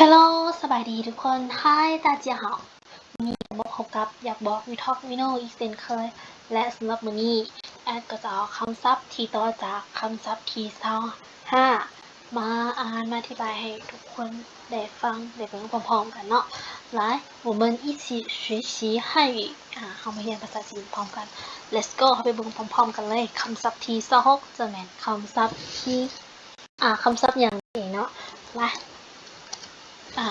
Hello ສະບາຍດີທຸກຄົນ Hi 大家好 ມື້ນີ້ມາພົບກັບຢາກບອກ We Talk We Know ອີກເຊັ່ນເຄີຍ ແລະ ສຳລັບມື້ນີ້ ແອດກໍຈະເອົາຄຳສັບທີ່ຕໍ່ຈາກຄຳສັບທີຊາວຫ້າ ມາອ່ານ ມາອະທິບາຍໃຫ້ທຸກຄົນໄດ້ຟັງ ໄດ້ເບິ່ງພ້ອມໆກັນເນາະ 来我们一起学习汉语 ອາ ເຮົາມາຮຽນພາສາຈີນພ້ອມກັນ Let's go ເຮົາໄປເບິ່ງພ້ອມໆກັນເລີຍ ຄຳສັບທີຊາວຫົກ ຈະແມ່ນຄຳສັບທີ່ ອາ ຄຳສັບຫຍັງເອງເນາະ ມາ ອາ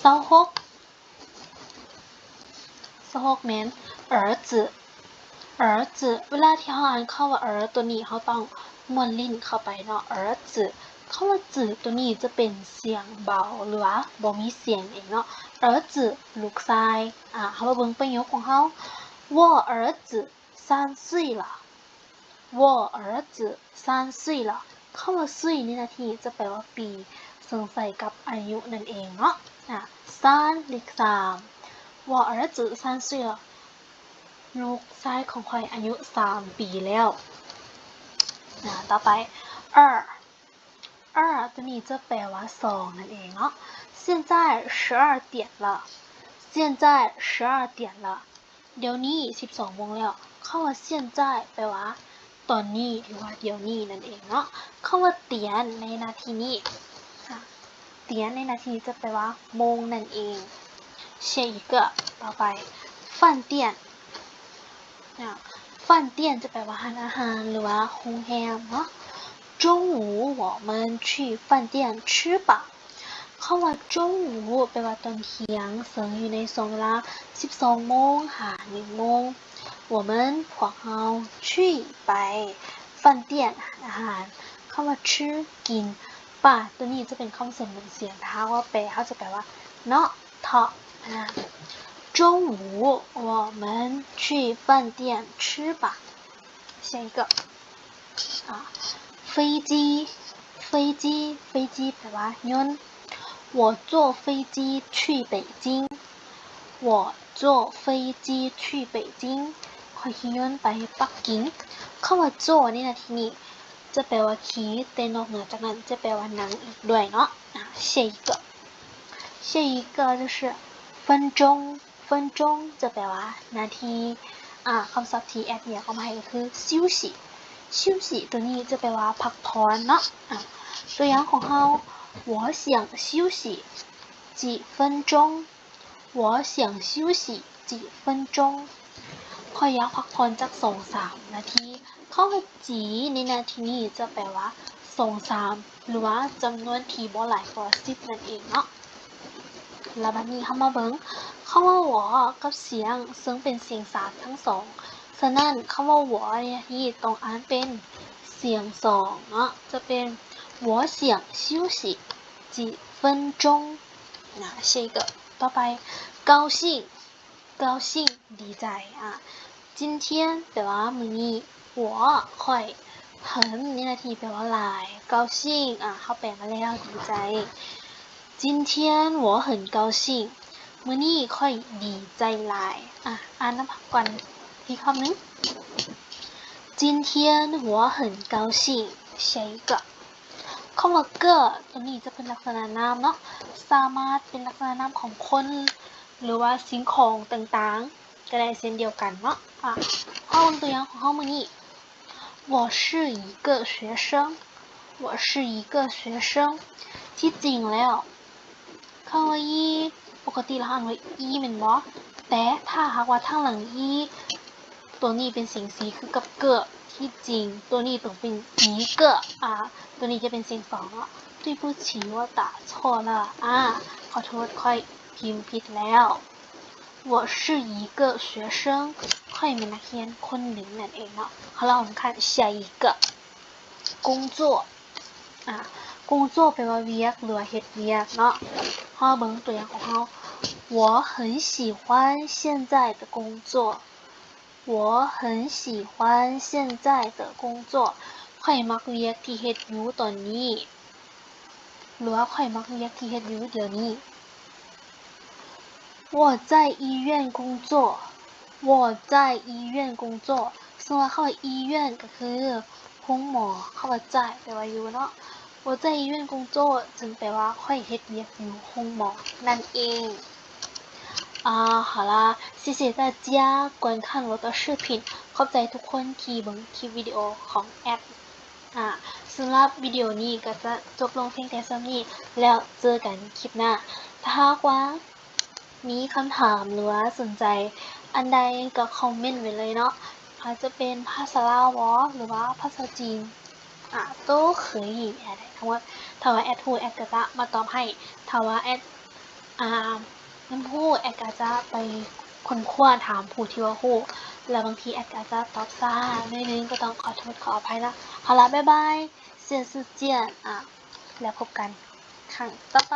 ຊາວຫົກ ຊາວຫົກແມ່ນ 儿子 儿子 ເວລາທີ່ເຮົາອ່ານຄຳວ່າ 儿 ຕົວນີ້ ເຮົາຕ້ອງມ້ວນລີ້ນເຂົ້າໄປເນາະ 儿子 ຄຳວ່າ 子 ຕົວນີ້ຈະເປັນສຽງເບົາ ຫຼືວ່າບໍ່ມີສຽງເອງເນາະ 儿子 ລູກຊາຍ ອາ ເຮົາມາເບິ່ງປະໂຫຍກຂອງເຮົາ 我儿子三岁了 我儿子三岁了 ຄຳວ່າ 岁 ໃນໜ້າທີ່ນີ້ຈະແປວ່າປີ ເຊິ່ງໃຊ້ກັບອາຍຸນັ້ນເອງເນາະ ອາ 三 ເລກສາມ 我儿子三岁了 ລູກຊາຍຂອງຂ້ອຍອາຍຸສາມປີແລ້ວ ອາ ຕໍ່ໄປ 二 二 ຕົວນີ້ຈະແປວ່າສອງນັ້ນເອງເນາະ 现在十二点了 现在十二点了 ດຽວນີ້ສິບສອງໂມງແລ້ວ ຄຳວ່າ 现在 ແປວ່າຕອນນີ້ ຫຼືວ່າດຽວນີ້ນັ້ນເອງເນາະ ຄຳວ່າ 点 ໃນໜ້າທີ່ນີ້ 点 ໃນໜ້າທີ່ນີ້ຈະແປວ່າໂມງນັ້ນເອງ 下一个 ຕໍ່ໄປ 饭店 饭店 ຈະແປວ່າຮ້ານອາຫານ ຫຼືວ່າໂຮງແຮມເນາະ 中午我们去饭店吃吧 ຄຳວ່າ 中午 ແປວ່າຕອນທ່ຽງ ເຊິ່ງຢູ່ໃນຊ່ວງເວລາສິບສອງໂມງຫາໜຶ່ງໂມງ 我们 ພວກເຮົາ 去 ໄປ 饭店 ຮ້ານອາຫານ ຄຳວ່າ 吃 ກິນ 吧 ຕົວນີ້ຈະເປັນຄຳເສີມໜັງສຽງ ຖ້າເຮົາວ່າແປ ເຮົາຈະແປວ່າ ເນາະ ເທາະ ອາ 中午我们去饭店吃吧 下一个 ອາ 飞机 飞机 飞机 ແປວ່າຍົນ 我坐飞机去北京 我坐飞机去北京 ຂ້ອຍຂີ່ຍົນໄປປັກກິ່ງ ຄຳວ່າ 坐 ໃນໜ້າທີ່ນີ້ຈະແປວ່າຂີ່ ແຕ່ນອກເໜືອຈາກນັ້ນຈະແປວ່ານັ່ງອີກດ້ວຍເນາະ ອາ 下一个 下一个就是分钟 分钟 ຈະແປວ່ານາທີ ອາ ຄຳສັບທີ່ແອດຢາກເອົາມາໃຫ້ກໍຄື 休息 休息 ຕົວນີ້ຈະແປວ່າພັກຜ່ອນເນາະ ອາ ຕົວຢ່າງຂອງເຮົາ 我想休息几分钟 我想休息几分钟 ຂ້ອຍຢາກພັກຜ່ອນຈັກສອງສາມນາທີ ຄຳວ່າ 几 ໃນໜ້າທີ່ນີ້ຈະແປວ່າສອງສາມ ຫຼືວ່າຈຳນວນທີ່ບໍ່ຫຼາຍກວ່າສິບນັ້ນເອງເນາະ ແລ້ວບັດນີ້ເຮົາມາເບິ່ງ ຄຳວ່າ 我 ກັບ 想 ເຊິ່ງເປັນສຽງສາມທັງສອງ ສະນັ້ນ ຄຳວ່າ 我 ໃນໜ້າທີ່ນີ້ຕ້ອງອ່ານເປັນສຽງສອງເນາະ ຈະເປັນ 我想休息几分钟 ນະ 下一个 ຕໍ່ໄປ 高兴 高兴 ດີໃຈ ອາ 今天 ແປວ່າມື້ນີ້ 我 ຂ້ອຍ 很 ໃນໜ້າທີ່ແປວ່າຫຼາຍ 高兴 ອາ ເຮົາແປມາແລ້ວ ດີໃຈ 今天我很高兴 ມື້ນີ້ຂ້ອຍດີໃຈຫຼາຍ ອາ ອ່ານນຳກັນອີກຮອບໜຶ່ງ 今天我很高兴 下一个 ຄຳວ່າ 个 ຕົວນີ້ຈະເປັນລັກສະນະນາມເນາະ ສາມາດເປັນລັກສະນະນາມຂອງຄົນ ຫຼືວ່າສິ່ງຂອງຕ່າງໆ ກໍໄດ້ເຊັ່ນດຽວກັນເນາະ ອາ ເຮົາເບິ່ງຕົວຢ່າງຂອງເຮົາມື້ນີ້ 我是一个学生 我是一个学生 ທີ່ຈິງແລ້ວ ຄຳວ່າ 一 ປົກກະຕິເຮົາອ່ານວ່າ 一 ແມ່ນບໍ່? ແຕ່ຖ້າຫາກວ່າທາງຫຼັງ 一 ຕົວນີ້ເປັນສຽງສີຄືກັບ 个 ທີ່ຈິງຕົວນີ້ຕ້ອງເປັນ 一个 ອາ ຕົວນີ້ຈະເປັນສຽງສອງເນາະ 对不起 我打错了 ອາ ຂໍໂທດ ຂ້ອຍພິມຜິດແລ້ວ 我是一个学生 ຂ້ອຍແມ່ນນັກຮຽນຄົນໜຶ່ງນັ້ນເອງເນາະ ເຮົາລອງຄັນ 下一个 工作 ອາ 工作 ແປວ່າວຽກ ຫຼືວ່າເຮັດວຽກເນາະ ເຮົາເບິ່ງຕົວຢ່າງຂອງເຮົາ 我很喜欢现在的工作 我很喜欢现在的工作 ຂ້ອຍມັກວຽກທີ່ເຮັດຢູ່ຕອນນີ້ ຫຼືວ່າຂ້ອຍມັກວຽກທີ່ເຮັດຢູ່ດຽວນີ້ 我在医院工作 我在医院工作 ເຊິ່ງວ່າຄຳວ່າ 医院 ກໍຄືໂຮງໝໍ ຄຳວ່າ 在 ແປວ່າຢູ່ເນາະ我在医院工作 ຈຶ່ງແປວ່າ ຂ້ອຍເຮັດວຽກຢູ່ໂຮງໝໍນັ້ນເອງ. ອາ 好啦，谢谢大家观看我的视频 ຂອບໃຈທຸກຄົນທີ່ເບິ່ງຄລິບວິດີໂອຂອງແອັດ. ອາ ສຳລັບວິດີໂອນີ້ກໍຈະຈົບລົງພຽງແຕ່ສ່ຳນີ້ ແລ້ວເຈີກັນຄລິບໜ້າ. ຖ້າຫາກວ່າ ມີຄຳຖາມ ຫຼືວ່າສົນໃຈອັນໃດກໍຄອມເມັນໄວ້ເລີຍເນາະ ອາດຈະເປັນພາສາລາວບໍ ຫຼືວ່າພາສາຈີນ ອາ 都可以 ອາ ໄດ້ທັງໝົດ. ຖ້າວ່າແອັດຮູ້ ແອັດກໍຈະມາຕອບໃຫ້. ຖ້າວ່າແອັດ ອາ ຍັງບໍ່ຮູ້ ແອັດກໍອາດຈະໄປຄົ້ນຄວ້າຖາມຜູ້ທີ່ວ່າຮູ້ ແລ້ວບາງທີແອັດກໍອາດຈະຕອບຊ້າໜ້ອຍໜຶ່ງ ກໍຕ້ອງຂໍໂທດຂໍອະໄພນະ. ເອົາລະ ບາຍບາຍ 谢谢 ອາ ແລ້ວພົບກັນຄັ້ງຕໍ່ໄປ.